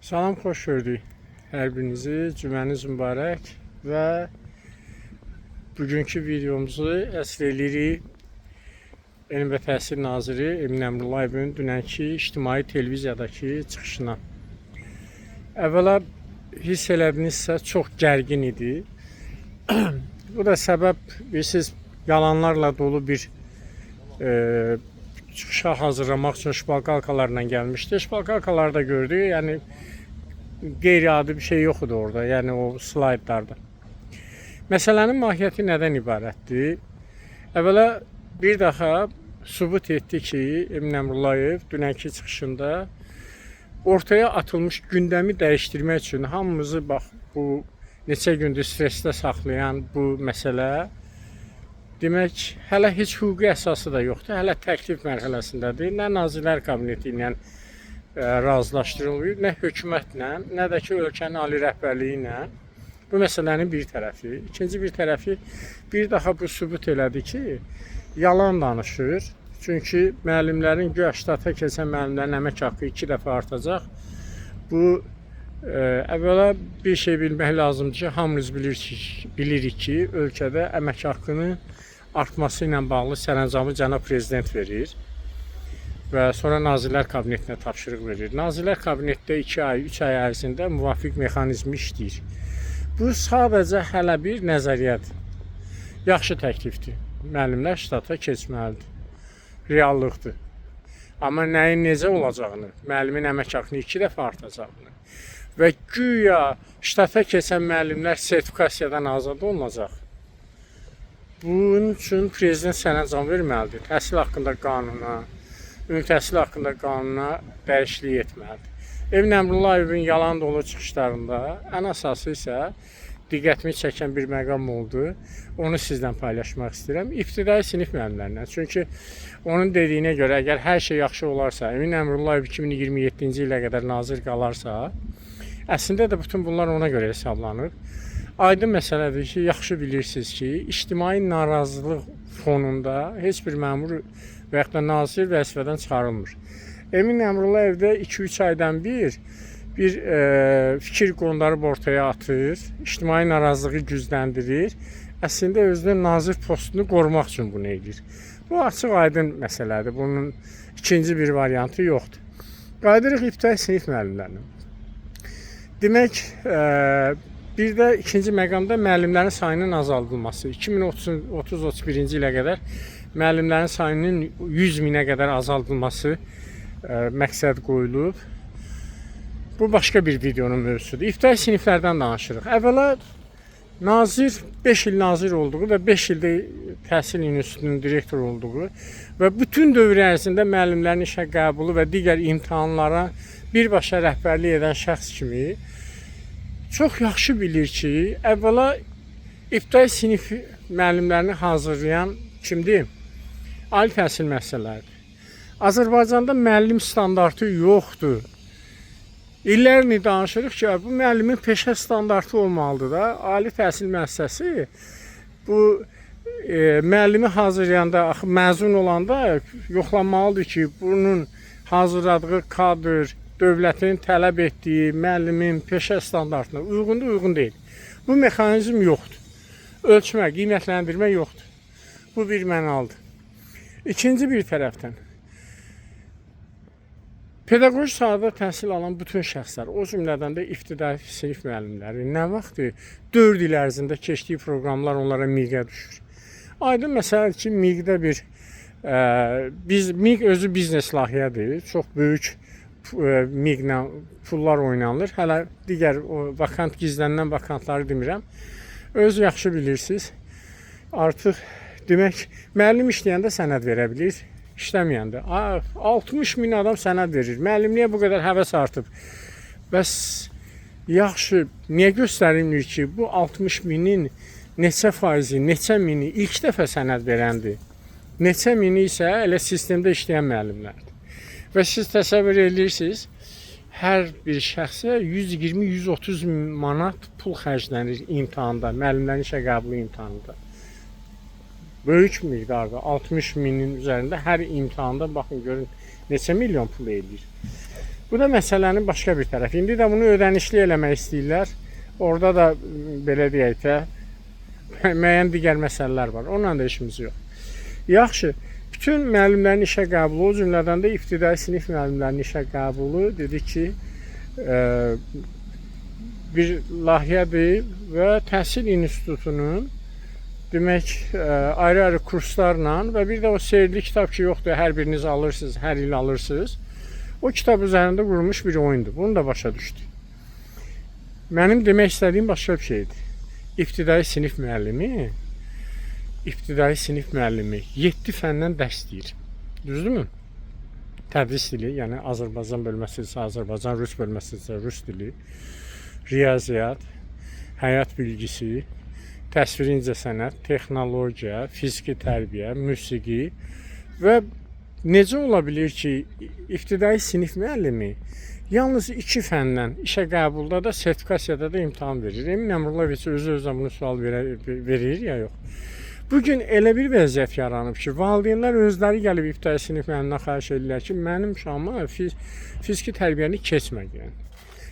Salam, xoş gördük hər birinizi. Cüməniz mübarək və bugünkü videomuzu əsr eləyirik Elm və Təhsil Naziri Emin Əmrullayevin dünənki ictimai televiziyadakı çıxışına. Əvvəla hiss elədinizsə, çox gərgin idi. Bu da səbəb, bilirsiniz, yalanlarla dolu bir çıxışa hazırlamaq üçün şpalkalkalarla gəlmişdi. Şpalkalkaları da gördük. Yəni qeyri-adi bir şey yox idi orada. Yəni o slaydlarda. Məsələnin mahiyyəti nədən ibarətdir? Əvvəla bir daha sübut etdi ki, Emin Əmrullayev dünənki çıxışında ortaya atılmış gündəmi dəyişdirmək üçün hamımızı, bax, bu neçə gündür stressdə saxlayan bu məsələ, demək, hələ heç hüquqi əsası da yoxdur. Hələ təklif mərhələsindədir. Nə Nazirlər Kabineti ilə razılaşdırılıb, nə hökumətlə, nə də ki ölkənin ali rəhbərliyi ilə. Bu məsələnin bir tərəfi. İkinci bir tərəfi, bir daha bu sübut elədi ki, yalan danışır. Çünki müəllimlərin, güya ştata keçən müəllimlərin əmək haqqı 2 dəfə artacaq. Bu əvvəla bir şey bilmək lazımdır ki, hamımız bilirik ki, ölkədə əmək haqqının artması ilə bağlı sərəncamı cənab prezident verir və sonra Nazirlər Kabinetinə tapşırıq verir. Nazirlər Kabinetdə 2 ay, 3 ay ərzində müvafiq mexanizmi işləyir. Bu sadəcə hələ bir nəzəriyyədir. Yaxşı təklifdir. Müəllimlər ştata keçməlidir. Reallıqdır. Amma nəyin necə olacağını, müəllimin əmək haqqını 2 dəfə artacağını və güya ştata keçən müəllimlər sertifikasiyadan azad olunacaq. Bunun üçün prezident sərəncam verməlidir. Təhsil haqqında qanuna, ümumi təhsil haqqında qanuna dəyişiklik etməlidir. Emin Əmrullayevin yalan dolu çıxışlarında ən əsası isə diqqətimi çəkən bir məqam oldu. Onu sizlə paylaşmaq istəyirəm. İbtidai sinif müəllimlərindən. Çünki onun dediyinə görə, əgər hər şey yaxşı olarsa, Emin Əmrullayev 2027-ci ilə qədər nazir qalarsa, əslində də bütün bunlar ona görə hesablanır. Aydın məsələdir ki, yaxşı bilirsiniz ki, ictimai narazılıq fonunda heç bir məmur və yaxud da nazir vəzifədən çıxarılmır. Emin Əmrullayev də 2-3 aydan bir fikir qondarıb ortaya atır, ictimai narazılığı gücləndirir. Əslində özünün nazir postunu qorumaq üçün bunu edir. Bu açıq aydın məsələdir. Bunun ikinci bir variantı yoxdur. Qayıdırıq ibtidai sinif müəllimlərinə. Demək, bir də ikinci məqamda müəllimlərin sayının azaldılması. 2030-31-ci ilə qədər müəllimlərin sayının 100 minə qədər azaldılması məqsəd qoyulub. Bu başqa bir videonun mövzusudur. İbtidai siniflərdən danışırıq. Əvvəla nazir 5 il nazir olduğu və 5 ildə təhsil institutunun direktoru olduğu və bütün dövr ərzində müəllimlərin işə qəbulu və digər imtahanlara birbaşa rəhbərlik edən şəxs kimi çox yaxşı bilir ki, əvvəla ibtidai sinif müəllimlərini hazırlayan kimdir? Ali təhsil müəssisələridir. Azərbaycanda müəllim standartı yoxdur. İllərlə danışırıq ki, bu müəllimin peşə standartı olmalıdır da. Ali təhsil müəssisəsi bu müəllimi hazırlayanda, axı məzun olanda yoxlanmalıdır ki, bunun hazırladığı kadr dövlətin tələb etdiyi müəllimin peşə standartına uyğundur, uyğun deyil. Bu mexanizm yoxdur. Ölçmə, qiymətləndirmə yoxdur. Bu bir mənalıdır. İkinci bir tərəfdən pedaqoji sahədə təhsil alan bütün şəxslər, o cümlədən də ibtidai sinif müəllimləri nə vaxt 4 il ərzində keçdiyi proqramlar onlara MİQ-ə düşür. Aydın məsələdir ki, MİQ-də bir biz MİQ özü biznes layihədir. Çox böyük MİQ-lə pullar oynanılır. Hələ digər o vakant, gizlənilən vakantları demirəm. Öz yaxşı bilirsiniz. Artıq demək, müəllim işləyəndə sənəd verə bilir, işləməyəndə. 60 min adam sənəd verir. Müəllimliyə bu qədər həvəs artıb. Bəs yaxşı, niyə göstərilmir ki, bu 60 minin neçə faizi, neçə mini ilk dəfə sənəd verəndir? Neçə mini isə elə sistemdə işləyən müəllimlərdir. Və siz təsəvvür edirsiniz, hər bir şəxsə 120-130 manat pul xərclənir imtahanda, müəllimlərin işə qəbulu imtahanında. Böyük miqdarda, 60 minin üzərində hər imtahanda, baxın görün neçə milyon pul eləyir. Bu da məsələnin başqa bir tərəfi. İndi də bunu ödənişli eləmək istəyirlər. Orada da belə deyək də müəyyən digər məsələlər var. Onunla da işimiz yox. Yaxşı, bütün müəllimlərin işə qəbulu, o cümlədən də ibtidai sinif müəllimlərinin işə qəbulu dedi ki, bir layihədir və təhsil institutunun demək ayrı-ayrı kurslarla və bir də o seyirli kitab ki yoxdur, hər biriniz alırsınız, hər il alırsınız. O kitab üzərində qurulmuş bir oyundur. Bunu da başa düşdük. Mənim demək istədiyim başqa bir şeydir. İbtidai sinif müəllimi ibtidai sinif müəllimi 7 fəndən dərs deyir. Düzdürmü? Tədris dili, yəni Azərbaycan bölməsi isə Azərbaycan, rus bölməsi isə rus dili, riyaziyyat, həyat bilgisi, təsviri incəsənət, texnologiya, fiziki tərbiyə, musiqi və necə ola bilər ki, ibtidai sinif müəllimi yalnız 2 fəndən işə qəbulda da, sertifikasiyada da imtahan verir. Emin Əmrullayeviç özü-özünə bunu sual verir ya yox. Bu gün elə bir vəziyyət yaranıb ki, valideynlər özləri gəlib ibtidai sinif müəllimindən xahiş edirlər ki, mənim uşağıma fiziki tərbiyəni keçməyin,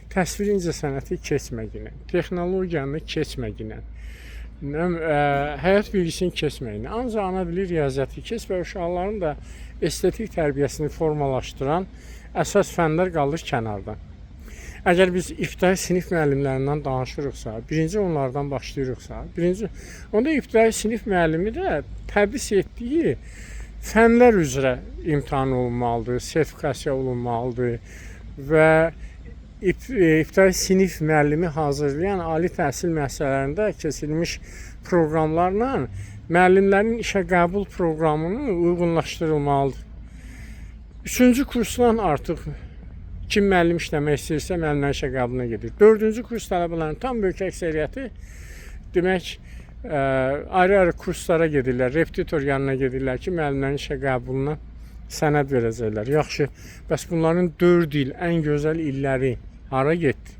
təsviri incəsənəti keçməyin, texnologiyanı keçməyin, həyat bilgisini keçməyin. Ancaq ana dili riyaziyyatı keç və uşaqların da estetik tərbiyəsini formalaşdıran əsas fənlər qalır kənarda. Əgər biz ibtidai sinif müəllimlərindən danışırıqsa, birinci onlardan başlayırıqsa, birinci onda ibtidai sinif müəllimi də tədris etdiyi fənlər üzrə imtahan olunmalıdır, sertifikasiya olunmalıdır və ibtidai sinif müəllimi hazırlayan ali təhsil müəssisələrində keçirilmiş proqramlarla müəllimlərin işə qəbul proqramını uyğunlaşdırılmalıdır. 3-cü kursdan artıq kim müəllim işləmək istəyirsə, müəllimlərin işə qəbuluna gedir. 4-cü kurs tələbələrinin tam böyük əksəriyyəti demək ayrı-ayrı kurslara gedirlər, repetitor yanına gedirlər ki, müəllimlərin işə qəbuluna sənəd verəcəklər. Yaxşı, bəs bunların 4 il ən gözəl illəri hara getdi?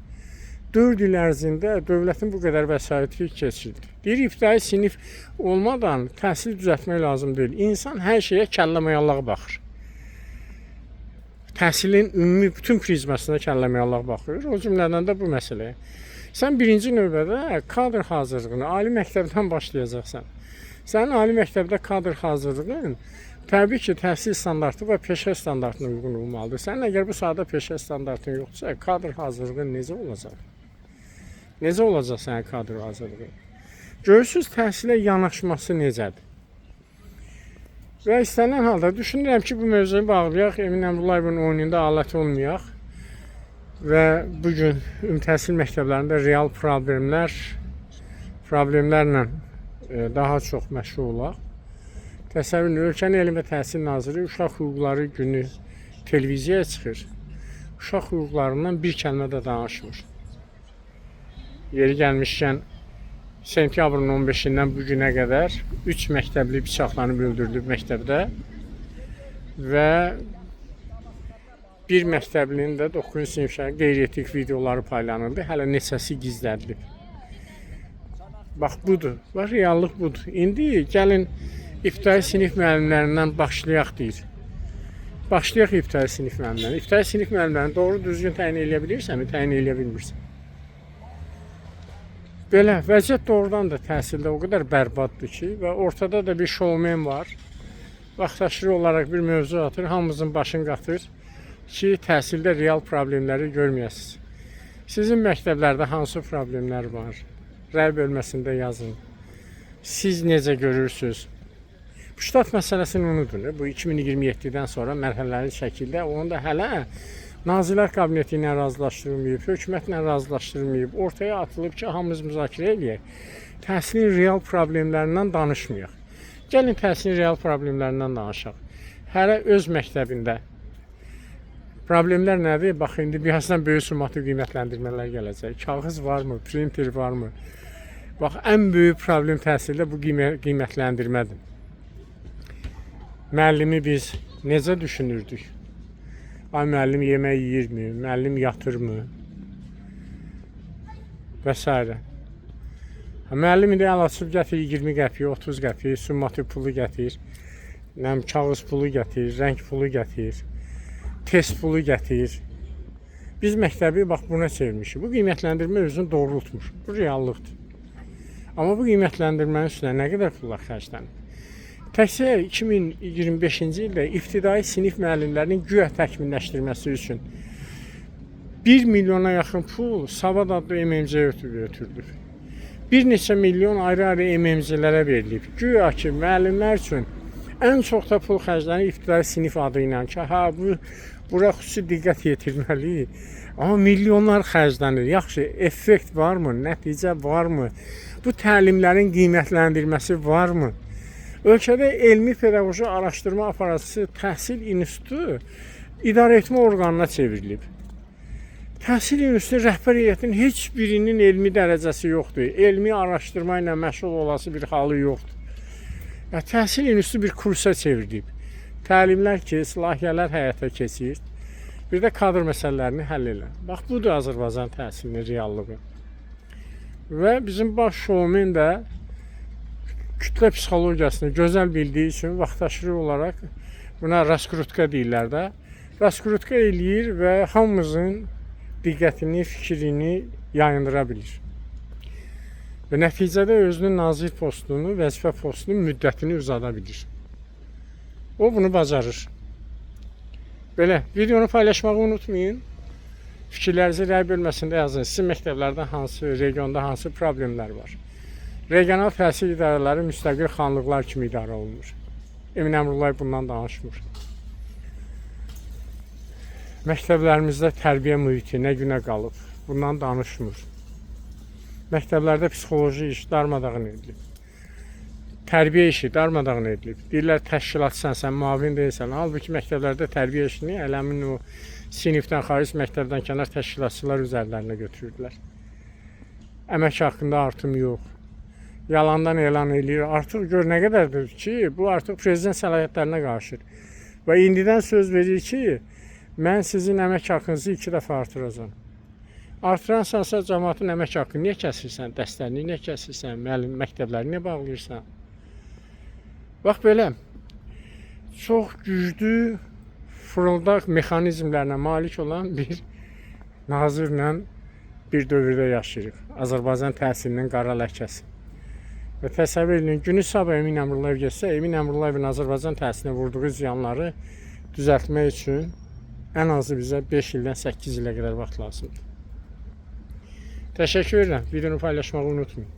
4 il ərzində dövlətin bu qədər vəsaiti keçirildi. Deyir, ibtidai sinif olmadan təhsil düzəltmək lazım deyil. İnsan hər şeyə kəlləmayallaq baxır. Təhsilin ümumi bütün prizmasına kəlləmayallaq baxır. O cümlədən də bu məsələyə. Sən birinci növbədə kadr hazırlığını ali məktəbdən başlayacaqsan. Sənin ali məktəbdə kadr hazırlığın təbii ki, təhsil standartı və peşə standartına uyğun olmalıdır. Sənin əgər bu sahədə peşə standartın yoxdursa, kadr hazırlığın necə olacaq? Necə olacaq sənin kadr hazırlığın? Görürsünüz, təhsilə yanaşması necədir? Və istənilən halda düşünürəm ki, bu mövzunu bağlayaq, Emin Əmrullayevin oyununda alət olmayaq və bu gün ümumi təhsil məktəblərində real problemlərlə daha çox məşğul olaq. Təsəvvür edin, ölkənin Elm və Təhsil Naziri Uşaq Hüquqları günü televiziyaya çıxır. Uşaq hüquqlarından bir kəlmə də danışmır. Yeri gəlmişkən sentyabrın 15-dən bu günə qədər 3 məktəbli bıçaqlanıb öldürülüb məktəbdə və bir məktəblinin də 9-cu sinif uşağı qeyri-etik videoları paylanıldı. Hələ neçəsi gizlədilib. Bax budur. Bax reallıq budur. İndi gəlin ibtidai sinif müəllimlərindən başlayaq deyir. Başlayaq ibtidai sinif müəllimlərindən. İbtidai sinif müəllimlərini doğru düzgün təyin eləyə bilirsənmi? Təyin eləyə bilmirsən. Belə vəziyyət doğrudan da təhsildə o qədər bərbaddır ki və ortada da bir şovmen var. Vaxtaşırı olaraq bir mövzu atır, hamımızın başını qatır ki, təhsildə real problemləri görməyəsiniz. Sizin məktəblərdə hansı problemlər var? Rəy bölməsində yazın. Siz necə görürsünüz? Bu ştat məsələsini unudun. Bu 2027-dən sonra mərhələli şəkildə onu da hələ Nazirlər Kabineti ilə razılaşdırılmayıb, hökumətlə razılaşdırılmayıb, ortaya atılıb ki, hamımız müzakirə eləyək. Təhsilin real problemlərindən danışmayaq. Gəlin təhsilin real problemlərindən danışaq. Hərə öz məktəbində problemlər nədir? Bax, indi birazdan böyük summativ qiymətləndirmələr gələcək. Kağız varmı? Printer varmı? Bax, ən böyük problem təhsildə bu qiymətləndirmədir. Müəllimi biz necə düşünürdük? Ay, müəllim yemək yeyirmi? Müəllim yatırmı? Və s. Müəllim indi əl açıb gətirir 20 qəpik, 30 qəpik, summativ pulu gətirir, kağız pulu gətirir, rəng pulu gətirir, test pulu gətirir. Biz məktəbi bax buna çevirmişik. Bu qiymətləndirmə özünü doğrultmur. Bu reallıqdır. Amma bu qiymətləndirmənin üstünə nə qədər pullar xərclənib? Təkcə 2025-ci ildə ibtidai sinif müəllimlərinin güya təkmilləşdirməsi üçün 1 milyona yaxın pul Savad adlı MMC-yə ötürülüb. Bir neçə milyon ayrı-ayrı MMC-lərə verilib. Güya ki, müəllimlər üçün ən çox da pul xərclənir ibtidai sinif adı ilə ki, ha bu bura xüsusi diqqət yetirməliyik. Amma milyonlar xərclənir. Yaxşı, effekt varmı? Nəticə varmı? Bu təlimlərin qiymətləndirilməsi varmı? Ölkədə elmi pedaqoji araşdırma aparıcısı təhsil institutu idarəetmə orqanına çevrilib. Təhsil institutu rəhbər heyətinin heç birinin elmi dərəcəsi yoxdur. Elmi araşdırma ilə məşğul olası bir halı yoxdur. Ya, təhsil institutu bir kursa çevrilib. Təlimlər keç, layihələr həyata keçir. Bir də kadr məsələlərini həll elə. Bax budur Azərbaycan təhsilinin reallığı. Və bizim baş şoumen də kütlə psixologiyasını gözəl bildiyi üçün vaxtaşırı olaraq buna raskrutka deyirlər də. Raskrutka eləyir və hamımızın diqqətini, fikrini yayındıra bilir. Və nəticədə özünün nazir postunu, vəzifə postunun müddətini uzada bilir. O bunu bacarır. Belə, videonu paylaşmağı unutmayın. Fikirlərinizi rəy bölməsində yazın. Sizin məktəblərdə hansı, regionda hansı problemlər var? Regional təhsil idarələri müstəqil xanlıqlar kimi idarə olunur. Emin Əmrullayev bundan danışmır. Məktəblərimizdə tərbiyə mühiti nə günə qalıb? Bundan danışmır. Məktəblərdə psixoloji iş darmadağın edilib. Tərbiyə işi darmadağın edilib. Deyirlər təşkilatçısan, sən müavin deyilsən. Halbuki məktəblərdə tərbiyə işini eləmin o sinifdən xaric, məktəbdən kənar təşkilatçılar üzərlərinə götürürdülər. Əmək haqqında artım yox. Yalandan elan eləyir. Artıq gör nə qədərdir ki, bu artıq prezident səlahiyyətlərinə qarışır. Və indidən söz verir ki, mən sizin əmək haqqınızı 2 dəfə artıracağam. Artıransansa cəmaatın əmək haqqını niyə kəsirsən? Dərslərini niyə kəsirsən? Müəllim məktəbləri niyə bağlayırsan? Bax belə çox güclü fırıldaq mexanizmlərinə malik olan bir nazirlə bir dövrdə yaşayırıq. Azərbaycan təhsilinin qara ləkəsi. Və təsəvvür edin, günü sabah Emin Əmrullayev getsə, Emin Əmrullayevin Azərbaycan təhsilinə vurduğu ziyanları düzəltmək üçün ən azı bizə 5 ildən 8 ilə qədər vaxt lazımdır. Təşəkkür edirəm. Videonu paylaşmağı unutmayın.